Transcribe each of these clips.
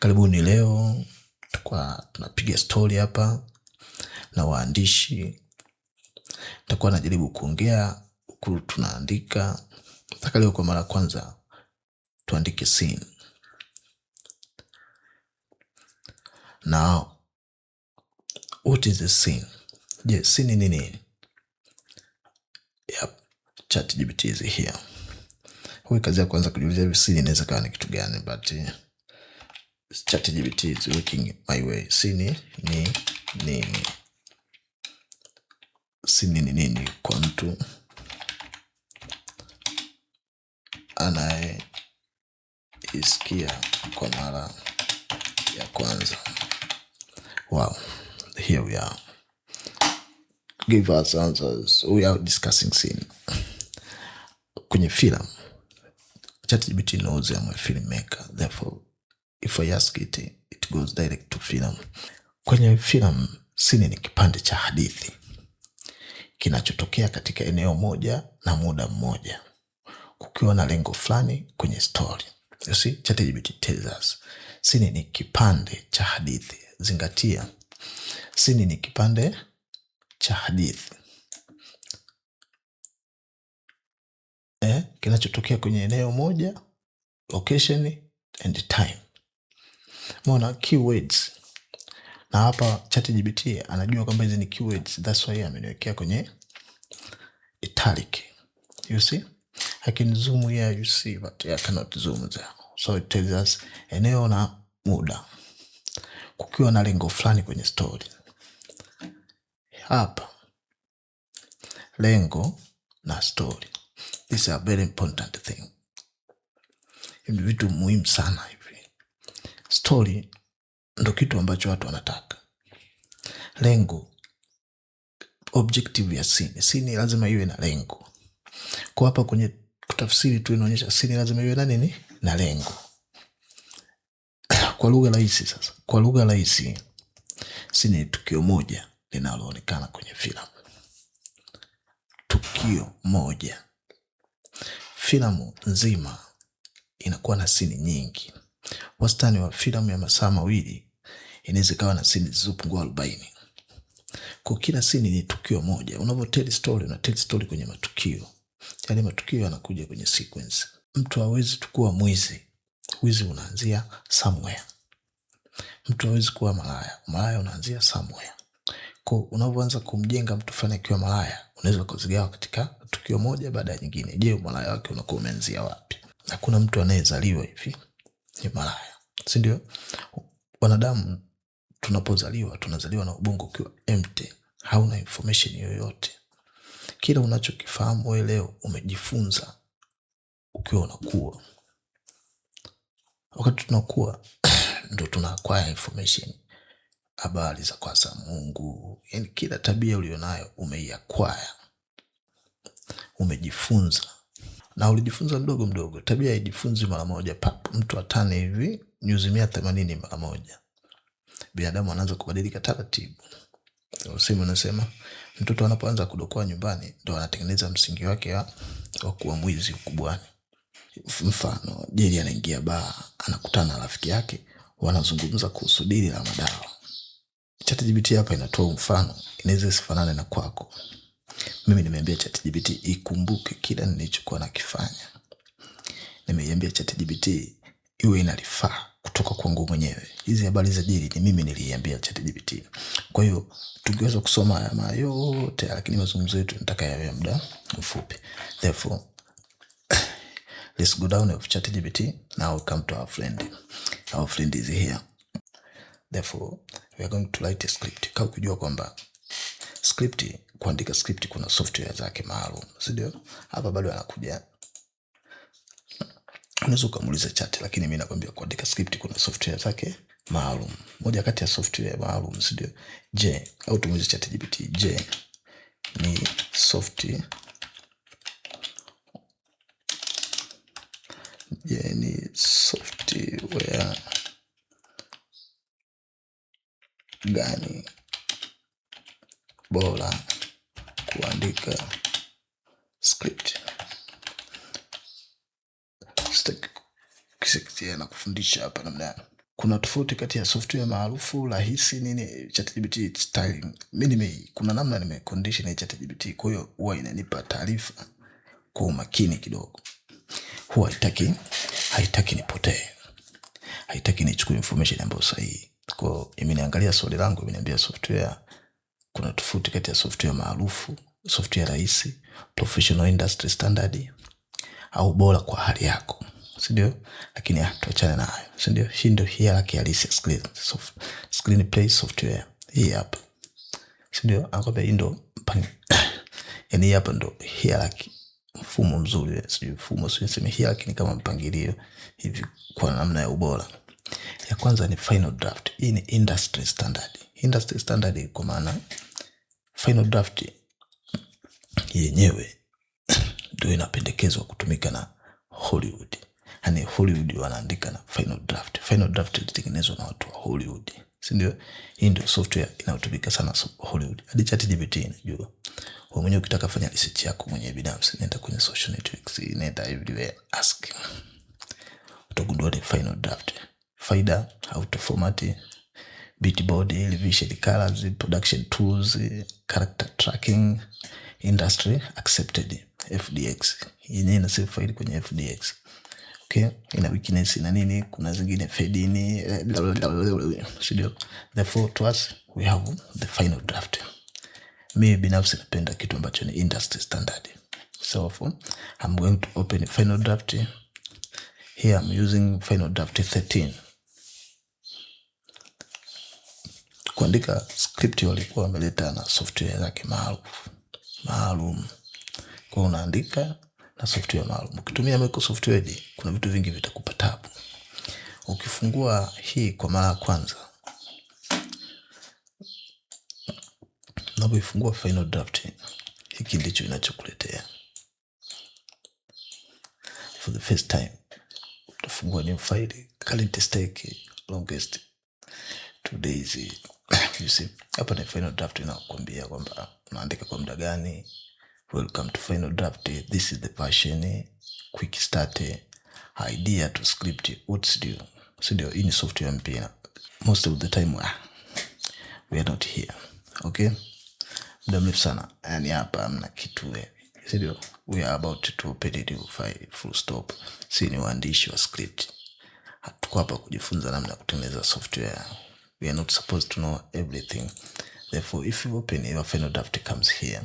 Karibuni. Leo tutakuwa tunapiga stori hapa na waandishi, nitakuwa najaribu kuongea huku tunaandika. Nataka leo kwa mara kwanza tuandike scene. Now, what is a scene? Je, scene ni nini? Yep, ChatGPT is here. Huyu kazi ya kwanza kujiuliza hivi scene inaweza kuwa ni kitu gani, but ChatGPT is working my way. Scene ni nini? Scene ni nini kwa mtu anayeisikia kwa mara ya kwanza? Wow, here we are. Give us answers. We are discussing scene kwenye film. ChatGPT knows I'm a filmmaker, therefore if I ask it, it goes direct to film. Kwenye film, scene ni kipande cha hadithi kinachotokea katika eneo moja na muda mmoja, kukiwa na lengo fulani kwenye story. You see, ChatGPT tells us scene ni kipande cha hadithi. Zingatia, scene ni kipande cha hadithi kinachotokea kwenye eneo moja, location and time. Umeona keywords, na hapa ChatGPT anajua kwamba hizi ni keywords, that's why ameniwekea kwenye italic. You see, I can zoom here, you see, but I cannot zoom there. So it tells us eneo na muda, kukiwa na lengo fulani kwenye story. Hapa lengo na story, these are very important thing. Hivi vitu muhimu sana hivi. Story ndo kitu ambacho watu wanataka. Lengo, objective ya scene. Scene lazima iwe na lengo. Kwa hapa kwenye kutafsiri tu inaonyesha scene lazima iwe na nini? Na lengo. Kwa lugha rahisi sasa, kwa lugha rahisi, scene ni tukio moja linaloonekana kwenye filamu. Tukio moja. Filamu nzima inakuwa na scene nyingi. Wastani wa filamu ya masaa 2 inaweza ikawa na scene zisizopungua 40. Kwa kila scene ni tukio moja. Unavyo tell story, una tell story kwenye matukio. Yale matukio yanakuja kwenye sequence. Mtu hawezi tu kuwa mwizi. Wizi unaanzia somewhere. Mtu hawezi kuwa malaya. Malaya unaanzia somewhere. Kwa unavyoanza kumjenga mtu fulani akiwa malaya, unaweza kuzigawa katika tukio moja baada ya nyingine. Je, umalaya wake unakuwa umeanzia wapi? Hakuna mtu anayezaliwa hivi ni malaya, si ndio? Wanadamu tunapozaliwa tunazaliwa na ubongo ukiwa empty, hauna information yoyote. Kila unachokifahamu wewe leo umejifunza ukiwa unakuwa. Wakati tunakuwa ndo tuna acquire information, habari za kwasa Mungu, yani kila tabia ulionayo umeiacquire, umejifunza. Na ulijifunza mdogo mdogo. Tabia haijifunzi mara moja pap, mtu atane hivi nyuzi 180 mara moja. Binadamu anaanza kubadilika taratibu. Usemi unasema mtoto anapoanza kudokoa nyumbani ndo anatengeneza msingi wake wa kuwa mwizi ukubwani. Mfano, Jerry anaingia baa, anakutana na rafiki yake, wanazungumza kuhusu dili la madawa. ChatGPT hapa inatoa mfano, inaweza isifanane na kwako. Mimi nimeambia ChatGPT ikumbuke kila nilichokuwa nakifanya. Nimeiambia ChatGPT iwe inalifaa kutoka kwangu mwenyewe. Hizi habari za Jerry ni mimi niliiambia ChatGPT. Kwa hiyo tungeweza kusoma haya maya yote, lakini mazungumzo yetu nataka yawe muda mfupi. Therefore, let's go down of ChatGPT. Now we come to our friend. Our friend is here. Therefore, we are going to write a script. Kama ukijua kwamba script, kuandika script kuna software zake maalum, si ndio? Hapa bado anakuja. Unaweza ukamuuliza chat, lakini mimi nakwambia kuandika script kuna software zake maalum. Moja kati ya software maalum, si ndio? Je, au tumuulize ChatGPT, je, ni soft, je, ni software gani bora kuandika script? Sitaki na kufundisha hapa namna ya Kuna tofauti kati ya software maarufu, rahisi, nini. ChatGPT, it's telling mimi kuna namna nime condition ya ChatGPT, kwa hiyo huwa inanipa taarifa kwa umakini kidogo. Huwa haitaki nipotee, haitaki nichukue information ambayo sahihi. Kwa hiyo imeniangalia swali langu, imeniambia software, kuna tofauti kati ya software maarufu, software rahisi, professional, industry standard au bora kwa hali yako, si ndio? Lakini tuachane nayo, si ndio? Hii ndio hierarchy halisi ya screenplay software hii hapa, si ndio? Anakwambia hii ndo, yani hii hapa ndo hierarchy, mfumo mzuri, sijui mfumo, sijui niseme hierarchy ni kama mpangilio hivi kwa namna ya ubora. Ya kwanza ni Final Draft. Hii ni industry standard. Industry standard kwa maana Final Draft yenyewe ndio inapendekezwa kutumika na Hollywood. Yani Hollywood wanaandika na Final Draft. Final Draft ilitengenezwa na watu wa Hollywood, si ndio? Hii ndio software inayotumika sana Hollywood. Hadi ChatGPT inajua. Wewe mwenyewe ukitaka fanya research yako mwenyewe binafsi, nenda kwenye social networks, nenda everywhere, ask, utagundua ni Final Draft. Faida: auto format, beatboard, revision, colors, production tools, character tracking, industry accepted FDX. Yenyewe ina save file kwenye FDX. Okay, ina weakness na nini, kuna zingine fade in, sio? Therefore to us we have the Final Draft. Mimi binafsi napenda kitu ambacho ni industry standard. So for I'm going to open Final Draft. Here I'm using Final Draft 13. Kuandika script walikuwa wameleta na software zake maarufu maalum. Kwa unaandika na software maalum. Ukitumia Microsoft Word kuna vitu vingi vitakupa tabu. Ukifungua hii kwa mara ya kwanza, unapoifungua Final Draft, hiki ndicho inachokuletea. For the first time utafungua new file, current stake, longest 2 days. You see, hapa ni Final Draft inakuambia kwamba unaandika kwa muda gani. Welcome to Final Draft, this is the version, quick start, idea to script, what's due. Si ndio? Hii ni software mpya. Most of the time we are not here. Okay? Muda mrefu sana. Yani hapa hamna kitu wewe. Si ndio? We are about to open a new file, full stop. Si ni waandishi wa script. Hatuko hapa kujifunza namna ya kutengeneza software. We are not supposed to know everything. Therefore, if you open your Final Draft comes here.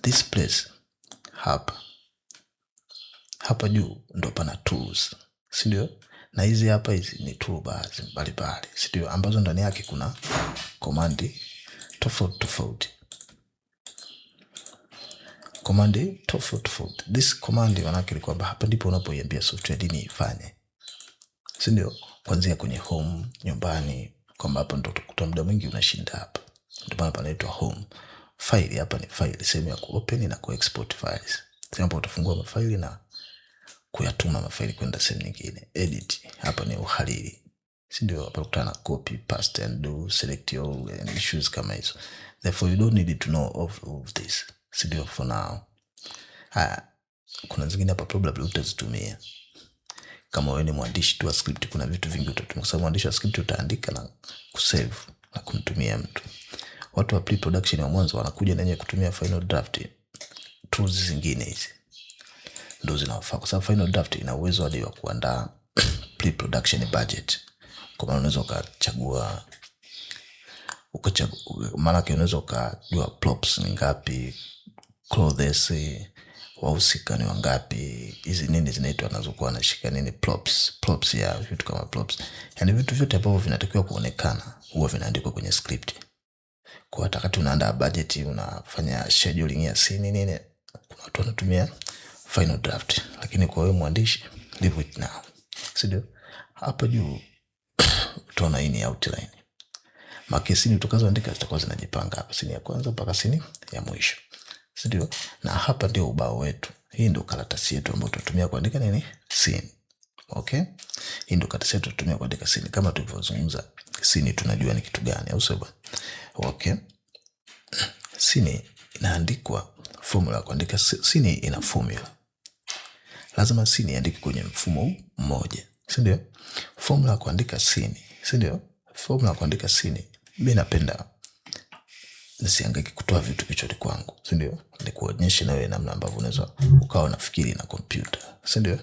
This place hapa hapa juu ndo pana tools, si ndio? Na hizi hapa, hizi ni toolbars mbalimbali, si ndio? Ambazo ndani yake kuna command tofauti tofauti, command tofauti tofauti. This command maanake ni kwamba hapa ndipo unapoiambia software nini ifanye, si ndio? Kuanzia kwenye home, nyumbani, kwamba hapa ndo utakuta muda mwingi unashinda hapa, ndio maana panaitwa home. File, hapa ni file, sehemu ya kuopen na kuexport files, sehemu hapo utafungua mafaili na kuyatuma mafaili kwenda sehemu nyingine. Edit, hapa ni uhariri, si ndio? Hapa kutana na copy, paste and do, select all and issues kama hizo. Therefore you don't need to know of this, si ndio? For now. Haya, kuna zingine hapa probably utazitumia kama wewe ni mwandishi tu wa script. Kuna vitu vingi utatumia, kwa sababu mwandishi wa script utaandika na kusave na kumtumia mtu. Watu wa pre-production wa mwanzo wanakuja na wenyewe kutumia Final Draft. Tools zingine hizi ndo zinawafaa, kwa sababu Final Draft ina uwezo hadi wa kuandaa pre-production budget. Kwa maana unaweza ukachagua, maanake unaweza ukajua props ni ngapi, clothes, wahusika ni wangapi, hizi nini zinaitwa nazokuwa anashika nini, props ya vitu kama props, yani vitu vyote ambavyo vinatakiwa kuonekana huwa vinaandikwa kwenye script. Kwa hata wakati unaandaa budget, unafanya scheduling ya scene nini, kuna watu wanatumia Final Draft, lakini kwa wewe mwandishi, leave it now, si ndio? Hapa juu utaona hii ni outline. Maana scene utakazoandika zitakuwa zinajipanga hapa, scene ya kwanza mpaka scene ya mwisho, si ndio? Na hapa ndio ubao wetu. Hii ndio karatasi yetu ambayo tutatumia kuandika nini? Scene. Okay? Hii ndio karatasi yetu tutatumia kuandika scene. Kama tulivyozungumza, scene tunajua ni kitu gani, au sio bwana? Okay. Scene inaandikwa, formula ya kuandika scene ina formula. Lazima scene iandike kwenye mfumo mmoja. Si ndio? Formula ya kuandika scene, si ndio? Formula ya kuandika scene. Mimi napenda nisihangaike kutoa vitu kichwani kwangu, si ndio? Nikuonyeshe na wewe namna ambavyo unaweza ukawa unafikiri na kompyuta, si ndio?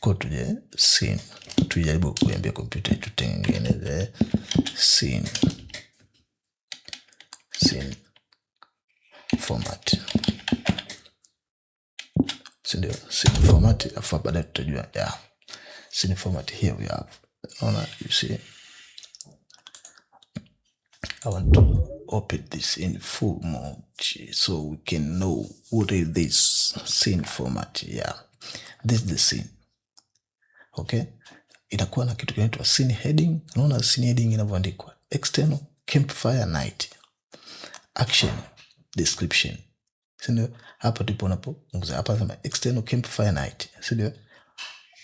Kwa tuje scene, tujaribu kuiambia kompyuta itutengeneze scene, scene format, si ndio? Scene format, afu baadaye tutajua, yeah, scene format here we have. Unaona, you see, I want to open this in full mode so we can know what is this scene format. Yeah, this is the scene. Okay, inakuwa na kitu kinaitwa scene heading. Unaona scene heading inavyoandikwa, external campfire night, action description, si ndio? Hapa ndipo unapopunguza hapa, sema external campfire night, si ndio?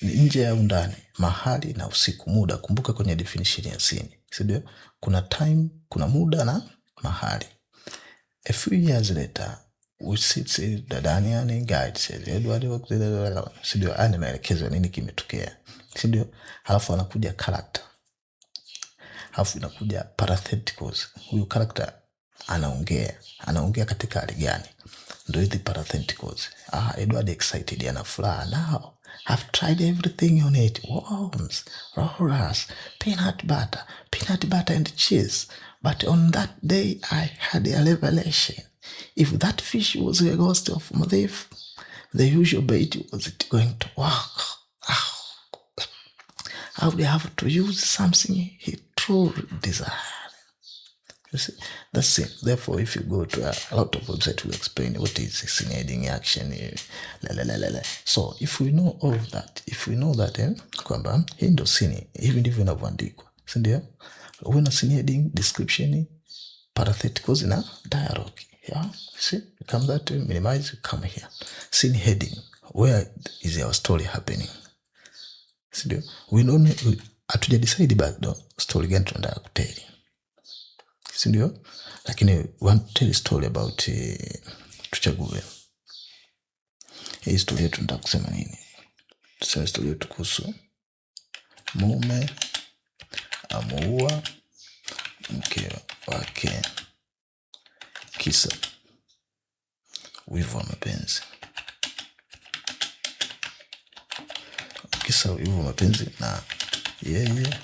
Ni nje au ndani, mahali na usiku, muda. Kumbuka kwenye definition ya scene, si ndio? Kuna time, kuna muda na mahali. A few years later we sit the Daniel guide says Edward, si ndio? Haya ni maelekezo ya nini kimetokea, si ndio? Halafu anakuja character, halafu inakuja parentheticals. Huyu character anaongea, anaongea katika hali gani? Ndio hizi parentheticals. Ah, Edward excited, ana furaha. Now I've tried everything on it: worms, rollers, peanut butter, peanut butter and cheese. But on that day I had a revelation. If that fish was a ghost of Thief, the usual bait wasn't going to work. Ah, I would have to use something he truly desired. You see, that's it. Therefore, if you go to a lot of websites will explain what is scene heading, action, la, la, la, la, la. So if we know all of that, if we know that, kwamba hii ndo scene, hivi ndivyo inavyoandikwa, si ndio? Uwe na scene heading, description, parentheticals na dialogue. Yeah, see, come that minimize, come here. Scene heading, where is our story happening? Si ndio? We don't, hatuja decide bado story gani tunataka kutell, si ndio? Lakini we want to tell a story about, tuchague hii story yetu, tunataka kusema nini? Tuseme story yetu kuhusu mume amuua mke wake kisa wivu wa mapenzi, kisa wivu wa mapenzi na yeye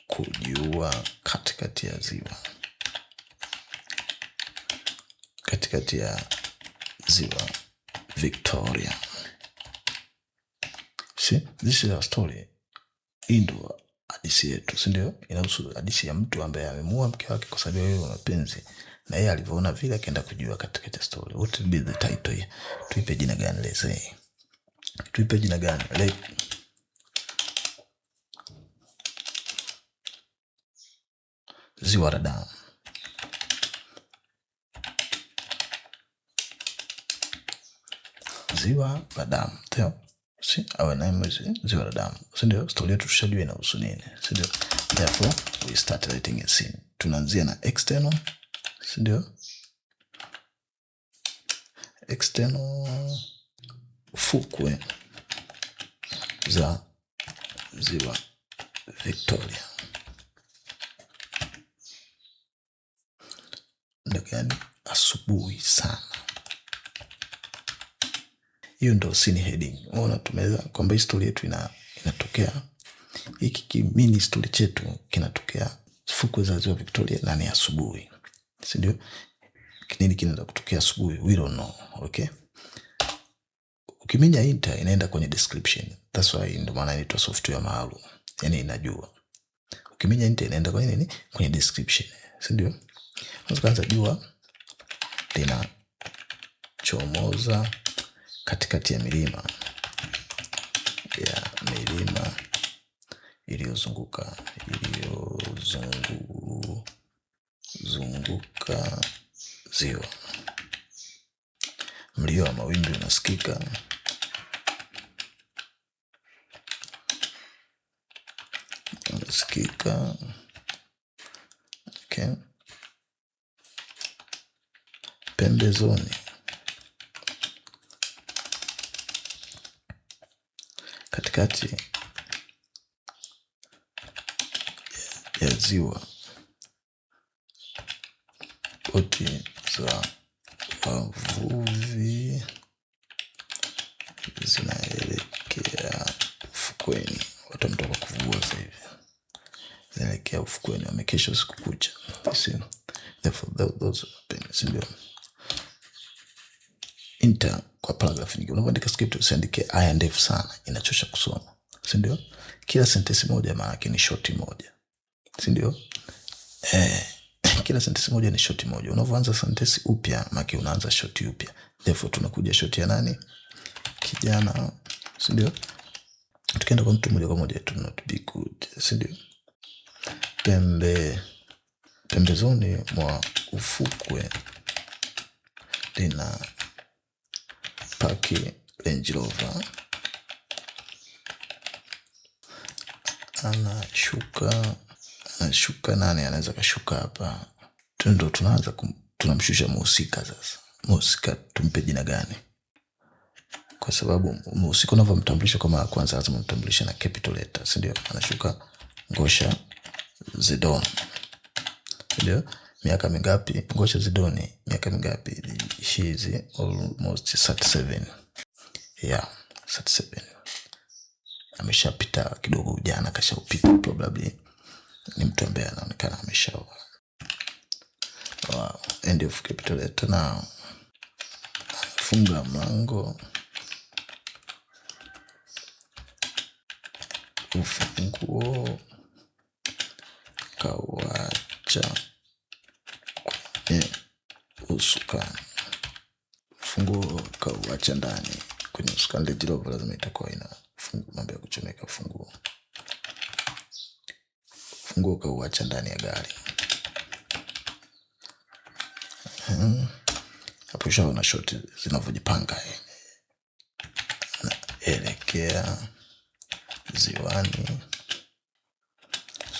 kujiua katikati ya ziwa, katikati ya ziwa Victoria. See, this is our story. Hii ndo hadithi yetu, si ndio? Inahusu hadithi ya mtu ambaye amemuua mke wake kwa sababu ya wivu wa mapenzi, na yeye alivyoona vile akaenda kujiua katikati ya story. What will be the title here? Tuipe jina gani? Let's say tuipe jina gani? Let Ziwa la Damu. Ziwa la Damu. Ndio. Si our name is Ziwa la Damu. Si ndio? Story yetu tushajua inahusu nini. Si ndio? Therefore we start writing a scene. Tunaanzia na external. Si ndio? External fukwe za Ziwa Victoria. Muda gani? Asubuhi sana. Hiyo ndo scene heading. Unaona tumeweza kwamba story yetu inatokea, hiki mini story chetu kinatokea fukwe za Ziwa Victoria na ni asubuhi, si ndio? Nini kinaenda kutokea asubuhi? We don't know. Okay, ukiminya enter inaenda kwenye description. That's why ndo maana inaitwa software maalum, yani inajua. Ukiminya enter inaenda kwenye nini? Kwenye description, si ndio? Kwanza jua linachomoza katikati ya milima iliyozunguka ziwa. Mlio wa mawimbi unasikika. Unasikika. Okay. Pembezoni Katikati ya ziwa boti za wavuvi zinaelekea ufukweni. Watu wametoka kuvua sasa hivi, zinaelekea ufukweni, wamekesha usiku kucha. You see, therefore those happen, si ndio? Enter kwa paragraph nyingine. Unapoandika script usiandike aya ndefu sana, inachosha kusoma, si ndio? Kila sentensi moja maana yake ni shot moja, si ndio? Kila sentensi moja ni shot moja. Unavyoanza sentensi upya, maana unaanza shot upya. Therefore tunakuja shot ya nani? Kijana, si ndio? Tukienda kwa mtu moja kwa moja it will not be good, si ndio? Pembezoni mwa ufukwe lina paki Range Rover, anashuka nani anaweza kashuka hapa? Ndo tunaanza tunamshusha muhusika sasa. Muhusika tumpe jina gani? Kwa sababu muhusika unavyomtambulisha kwa mara ya kwanza lazima umtambulishe na capital letter, si ndio? Anashuka Ngosha Zidon, si ndio? Miaka mingapi Ngosha Zidoni? Miaka mingapi? She is almost 37. Yeah, 37. Ameshapita kidogo ujana, kashaupita probably. Ni mtu ambaye anaonekana ameshaoa. Wow. End of capital letter now. Funga mlango, ufunguo kawacha kwenye usukani. Ufunguo kauacha ndani kwenye usukani. Range Rover lazima itakuwa ina mambo ya kuchomeka ufunguo. Ufunguo kauacha ndani ya gari. Hapo ushaona shot zinavyojipanga. Naelekea ziwani,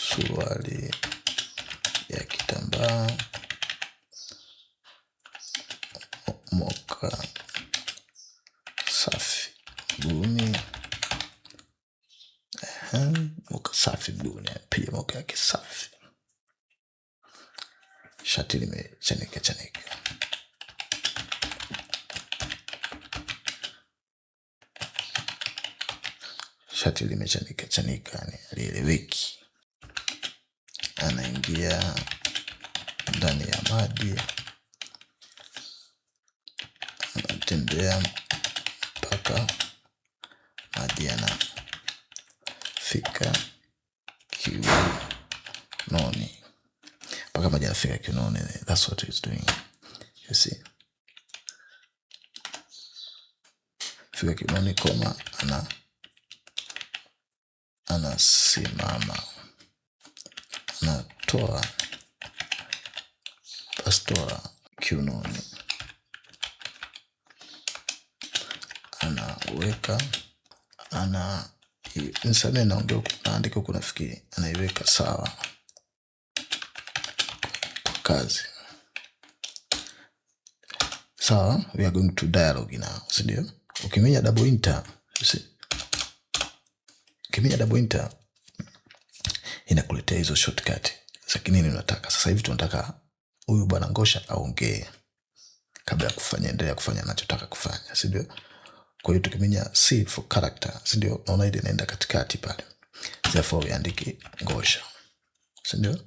suruali ya kitambaa, moka safi mguuni, moka safi mguuni, piga moka yake safi, shati limechanika chanika. Shati limechanika chanika, yani halieleweki. Anaingia ndani ya maji, anatembea mpaka maji yanafika kiunoni, mpaka maji yanafika kiunoni. That's what he's doing, you see. Fika kiunoni, koma, anasimama, anatoa bastola kiunoni, anaweka, ana nisamee, naongea huku naandika huku nafikiri, anaiweka sawa kwa kazi. Sawa, we are going to dialogue now, si ndio? Ukiminya double enter, you see, ukiminya double enter inakuletea hizo shortcut za nini unataka. Sasa hivi tunataka huyu bwana Ngosha aongee kabla ya kufanya, endelea kufanya anachotaka kufanya, si ndio? Kwa hiyo tukiminya C for character, si ndio? Naona ile inaenda katikati pale. Therefore uandike Ngosha, si ndio?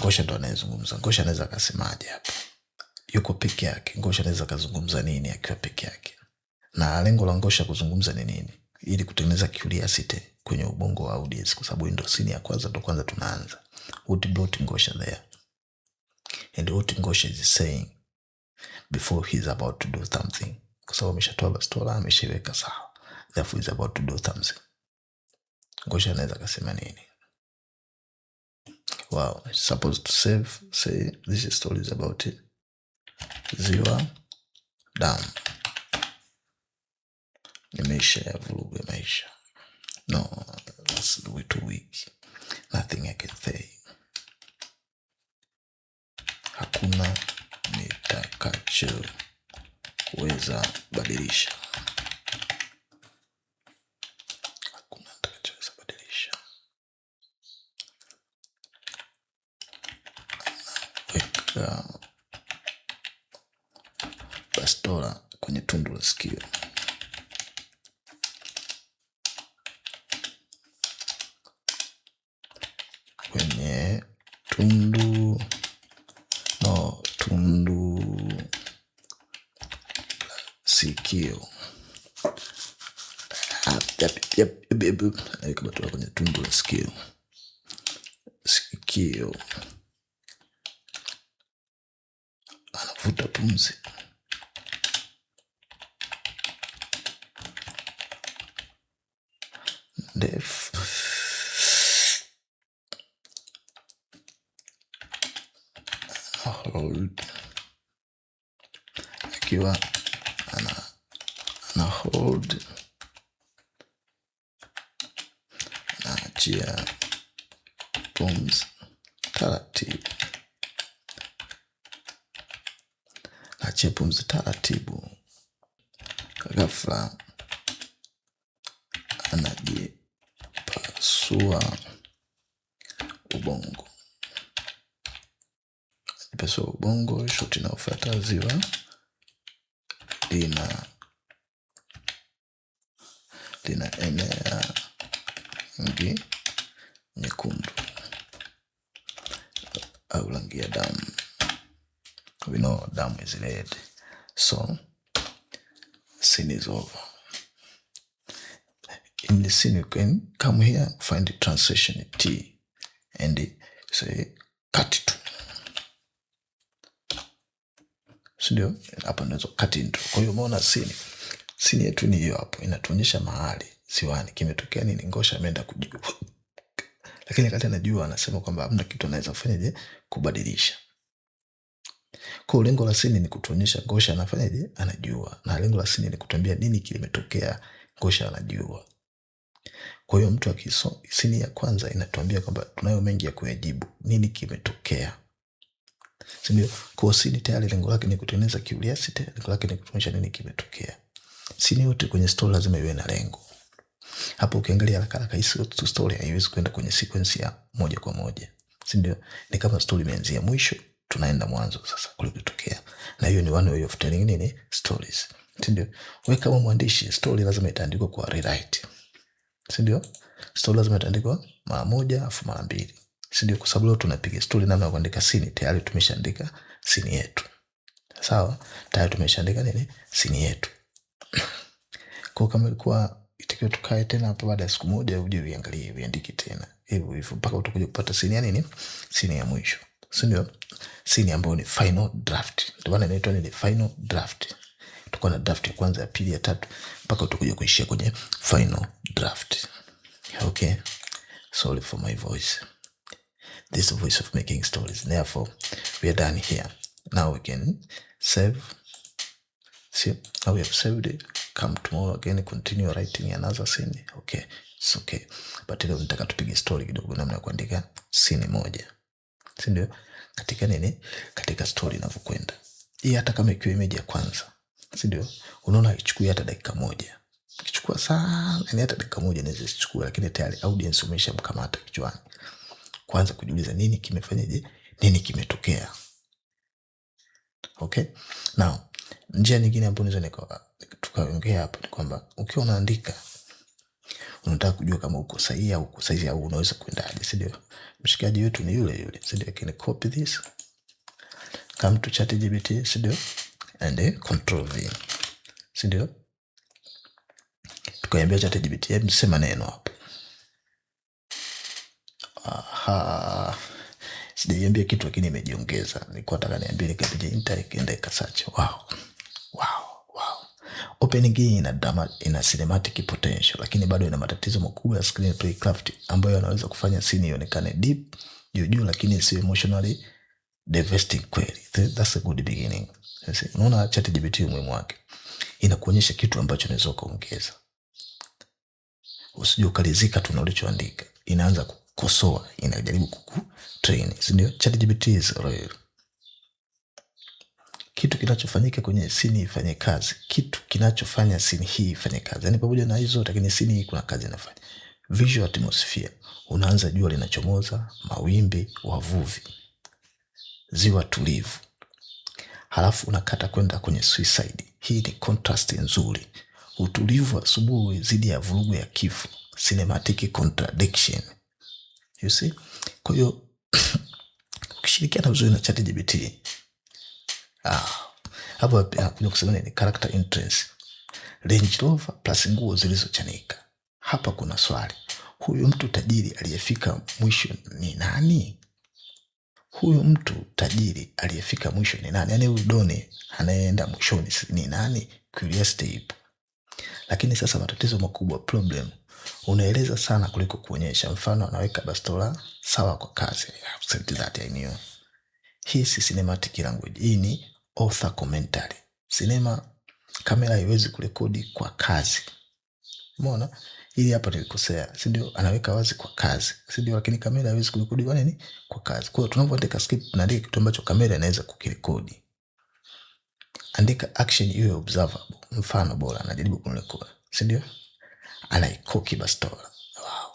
Ngosha ndo anayezungumza. Ngosha anaweza akasemaje hapa? Yuko peke yake. Ngosha anaweza akazungumza nini akiwa peke yake? Na lengo la Ngosha kuzungumza ni nini? Ili kutengeneza curiosity kwenye ubongo wa audience, kwa sababu ndio scene ya kwanza, ndo kwanza tunaanza. What brought Ngosha there? And what Ngosha is saying before he's about to do something, kwa sababu ameshatoa bastola, ameshaiweka sawa, therefore he's about to do something. Ngosha anaweza akasema nini? Wow, supposed to save, say this story is about it. Ziwa Dam ni maisha ya vurugu ya maisha. No, that's way too weak. Nothing I can say. Hakuna nitakachoweza badilisha. Hakuna Anaweka bastola kwenye tundu la sikio. Kwenye tundu, no, tundu sikio. Yep. Anaweka bastola kwenye tundu la sikio. Sikio. Anavuta pumzi ndefu. Hold. Akiwa ana hold, anaachia pumzi taratibu, anaachia pumzi taratibu. Ghafla anajipasua ubongo. Anajipasua ubongo. Shoti inayofuata ziwa linaenea rangi nyekundu au rangi ya damu. We know damu is red. So scene is over. In the scene you can come here, find the transition T and say cut to. Si ndio? Hapa unaweza cut into. Kwa hiyo umeona scene yetu ni hiyo hapo, inatuonyesha mahali ziwani kimetokea nini, Ngosha ameenda kujibu. Lakini wakati anajua anasema kwamba hamna kitu anaweza kufanyaje kubadilisha. Kwa hiyo lengo la scene ni kutuonyesha Ngosha anafanyaje, anajua. Na lengo la scene ni kutuambia nini kimetokea, Ngosha anajua. Kwa hiyo mtu akisoma scene ya kwanza inatuambia kwamba tunayo mengi ya kuyajibu, nini kimetokea. Si ndio? Kwa hiyo scene tayari lengo lake ni kutengeneza curiosity, lengo lake ni kutuonyesha nini kimetokea. Scene yote kwenye story lazima iwe na lengo. Hapo ukiangalia haraka haraka hii story haiwezi kwenda kwenye sequence ya moja kwa moja. Si ndio? Ni kama story imeanzia mwisho, tunaenda mwanzo sasa kulipotokea. Na hiyo ni one way of telling nini stories. Si ndio? Wewe kama mwandishi, story lazima itaandikwa kwa rewrite. Si ndio? Story lazima itaandikwa mara moja afu mara mbili. Si ndio? Kwa sababu leo tunapiga story namna ya kuandika scene, tayari tumeshaandika scene yetu. Sawa? Tayari tumeshaandika nini? Scene yetu. Kwa kama ilikuwa itakiwa tukae tena hapa baada ya siku moja uje uiangalie uiandike tena. Hivyo hivyo mpaka utakuja kupata scene ya nini? Scene ya mwisho. Si ndio? Scene ambayo ni final draft. Ndio maana inaitwa nini? Final draft. Tutakuwa na draft ya kwanza, ya pili, ya tatu mpaka utakuja kuishia kwenye final draft. Okay. Sorry for my voice. This is the voice of making stories. Therefore, we are done here. Now we can save. See, now we have saved it. Come tomorrow again, continue writing another scene. Okay, it's okay. But leo nataka tupige story kidogo namna ya kuandika scene moja. Si ndio? Katika nini? Katika story inavyokwenda. Hii hata kama ikiwa image ya kwanza. Si ndio? Unaona haichukui hata dakika moja. Ikichukua sana, yani hata dakika moja inaweza isichukue, lakini tayari audience umeshamkamata kichwani. Kwanza kujiuliza nini kimefanyaje, nini kimetokea. Okay? Now, njia nyingine ambayo naweza tukaongea hapo ni kwamba ukiwa unaandika unataka kujua kama uko sahihi au uko sahihi au unaweza kuendaje, si ndio? Mshikaji wetu ni yule yule, si ndio? Can copy this, come to ChatGPT, si ndio? And then control V, si ndio? Tukaiambia ChatGPT, hebu sema neno hapo. Aha, sijaiambia kitu lakini imejiongeza. Nilikuwa nataka niambie, nikapiga enter, ikaenda ikasearch. Wow. Wow, wow. Opening hii ina drama, ina cinematic potential, lakini bado ina matatizo makubwa ya screenplay craft ambayo yanaweza kufanya scene ionekane deep juu juu, lakini sio emotionally devastating kweli. That's a good beginning. Unaona ChatGPT umuhimu wake, inakuonyesha kitu ambacho unaweza ukaongeza. Usije ukalizika tu na ulichoandika, inaanza kukosoa, inajaribu kukutrain, si ndio? ChatGPT is real. Kitu kinachofanyika kwenye scene ifanye kazi, kitu kinachofanya scene hii ifanye kazi, yani pamoja na hizo, lakini scene hii kuna kazi inafanya. Visual atmosphere, unaanza jua linachomoza, mawimbi, wavuvi. Ziwa tulivu, halafu unakata kwenda kwenye suicide. Hii ni contrast nzuri, utulivu wa asubuhi dhidi ya vurugu ya kifo, cinematic contradiction, you see. Kwa hiyo ukishirikiana vizuri na ChatGPT, ah, hapo kuja kusema nini? Character entrance, Range Rover plus nguo zilizochanika. Hapa kuna swali, huyu mtu tajiri aliyefika mwisho ni nani? Huyu mtu tajiri aliyefika mwisho ni nani? Yaani huyu doni anayeenda mwishoni ni nani? Curiosity ipo. Lakini sasa matatizo makubwa, problem, unaeleza sana kuliko kuonyesha. Mfano, anaweka bastola sawa kwa kazi. Accept that, I knew. Hii si cinematic language, hii ni author commentary. Sinema kamera haiwezi kurekodi kwa kazi. Umeona? Ili hapa nilikosea, si ndio? Anaweka wazi kwa kazi, si ndio? Lakini kamera haiwezi kurekodi kwa nini? Kwa kazi. Kwa hiyo tunapoandika script tunaandika kitu ambacho kamera inaweza kukirekodi. Andika action iwe observable. Mfano bora anajaribu kumrekodi, si ndio? Anaikoki bastola. Wow.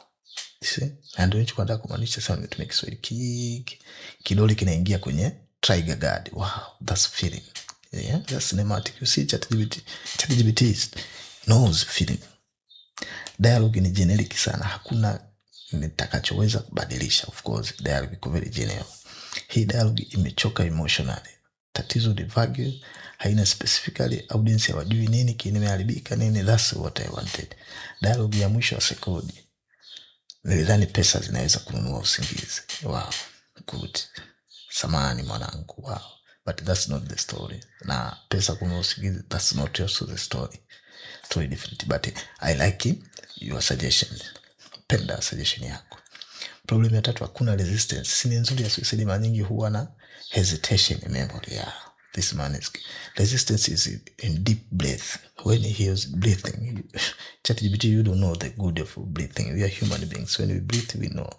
See? Na ndio hicho nataka kumaanisha sana, nimetumia Kiswahili kiki. Kidole kinaingia kwenye trigger guard. Wow, that's feeling. Yeah, that's cinematic. You see, ChatGPT, ChatGPT knows feeling. Dialogue ni generic sana, hakuna nitakachoweza kubadilisha. Of course, dialogue iko very general. Hii dialogue imechoka emotionally. Tatizo ni vague, haina specifically, audience hawajui nini kimeharibika nini. That's what I wanted. Dialogue ya mwisho wa sekondi, nilidhani pesa zinaweza kununua usingizi. Wow, good. Samahani mwanangu, wow. But that's not the story. Na pesa kununua usingizi, that's not also the story. Story different, but I like your suggestion. Penda suggestion yako. Problem ya tatu, hakuna resistance. Scene nzuri ya suicide mara nyingi huwa na hesitation in memory. Yeah, this man is resistance is in deep breath. When he hears breathing, ChatGPT, you don't know the good of breathing. We are human beings. When we breathe, we know.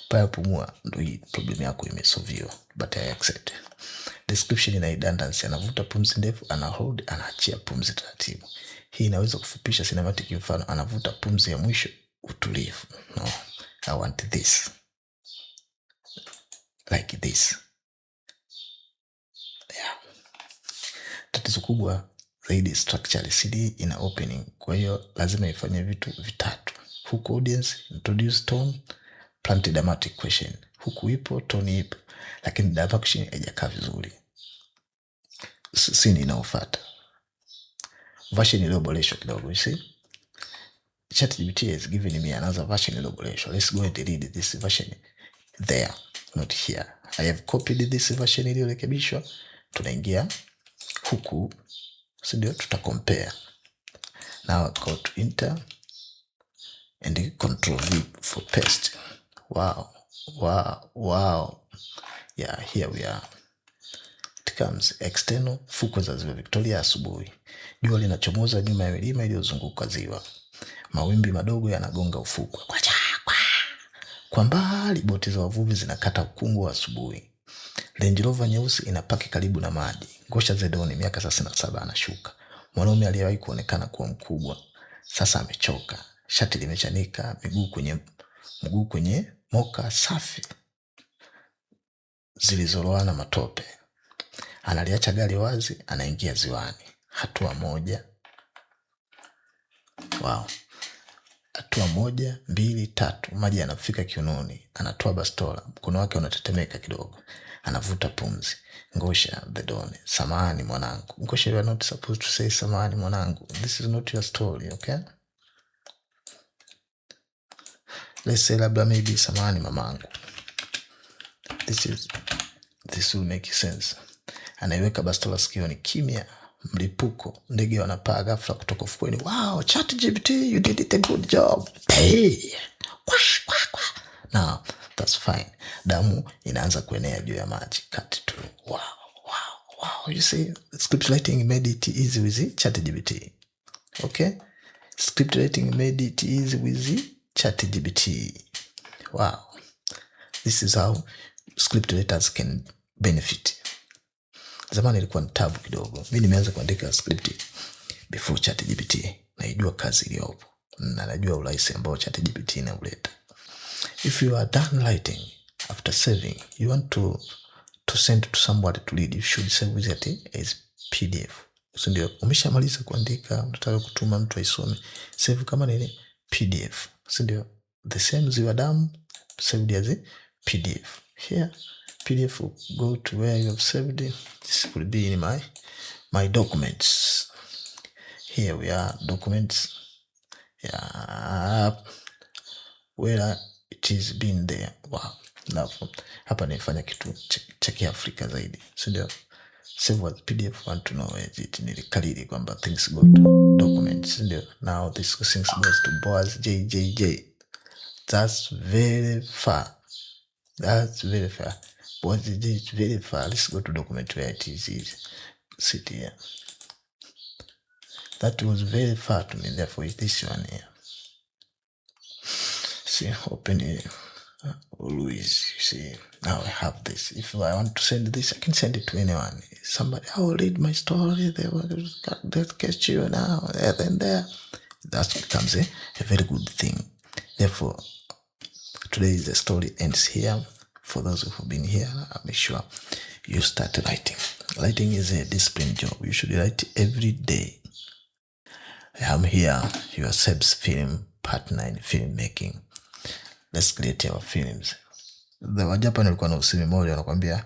Paya pumua, ndo hii problem yako imesolviwa, but I accept. Description ina redundancy. Anavuta pumzi ndefu, ana hold, anaachia pumzi taratibu. Hii inaweza kufupisha cinematic. Mfano, anavuta pumzi ya mwisho, utulivu. No, I want this like this. Yeah. Tatizo kubwa zaidi structure, CD ina opening, kwa hiyo lazima ifanye vitu vitatu: hook audience, introduce tone, plant dramatic question. Huku ipo, tone ipo, lakini direction haijakaa vizuri. Scene inayofuata version iliyoboreshwa kidogo, you see ChatGPT has given me another version iliyoboreshwa. Let's go and read this version there, not here. I have copied this version iliyorekebishwa. Tunaingia huku, si ndio? Tuta compare. Now go to enter and Control V for paste. Wow. Yeah, here we are. It comes external, fukwe za Ziwa Victoria asubuhi. Jua linachomoza nyuma ya milima iliyozunguka ziwa. Mawimbi madogo yanagonga ufukwe. Kwacha, kwa. Kwa mbali boti za wavuvi zinakata ukungu wa asubuhi. Range Rover nyeusi inapaki karibu na maji. Ngosha Zedoni miaka 37 anashuka. Mwanaume aliyewahi kuonekana kuwa mkubwa sasa amechoka. Shati limechanika, miguu kwenye mguu kwenye moka safi zilizoloana matope. Analiacha gari wazi, anaingia ziwani. Hatua moja. Wow. Hatua moja, mbili, tatu, maji yanafika kiunoni. Anatoa bastola, mkono wake unatetemeka kidogo. Anavuta pumzi. Ngosha the Don, samahani mwanangu. Ngosha, you are not supposed to say samahani mwanangu. This is not your story, okay? Let's say labda maybe samahani mamangu. This will make sense. Anaiweka bastola sikioni, kimya, mlipuko, ndege wanapaa ghafla kutoka ufukweni. Wow, ChatGPT, you did it a good job. Hey. Kwa, kwa, kwa. Now, that's fine. Damu inaanza kuenea juu ya maji. Cut to. Wow. You see, script writing made it easy with ChatGPT. Okay? Script writing made it easy with ChatGPT. Wow. This is how script writers can benefit. Zamani ilikuwa ni tabu kidogo. Mimi nimeanza kuandika script before ChatGPT. Naijua kazi iliyopo na najua urahisi ambao ChatGPT inauleta. If you are done writing, after saving, you want to to send to somebody to read, you should save it as PDF, si ndio? Umeshamaliza kuandika, unataka kutuma mtu aisome, save kama nini? PDF, si ndio? The same Ziwa Damu saved as a PDF. Here PDF, go to where you have saved it. This will be in my documents. Here we are, documents. Yeah, where it is been there. Wow. Now, hapa nifanya kitu cha Kiafrika zaidi, si ndio? Save as PDF, want to know where it. Nilikariri kwamba things go to documents, si ndio? Now this things goes to Boaz JJJ. That's very far. That's very far. Boaz JJ is very far. Let's go to document where it is. Sit here. That was very far to me. Therefore, it's this one here. See, open it. Always, you see, now I have this. If I want to send this, I can send it to anyone. Somebody, "I will read my story. They will, they'll catch you now." There, then there. That becomes a very good thing. Therefore, today the story ends here. For those who have been here, make sure you start writing. Writing is a discipline job. You should write every day. I am here, your Seb's film partner in filmmaking. Let's create our films. The Wajapan walikuwa na usemi mmoja, wanakwambia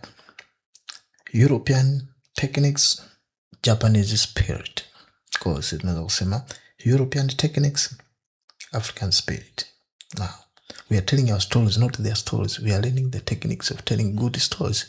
"European techniques, Japanese spirit." Kwa hiyo sisi tunaweza kusema "European techniques, African spirit." Now, we are telling our stories, not their stories. We are learning the techniques of telling good stories.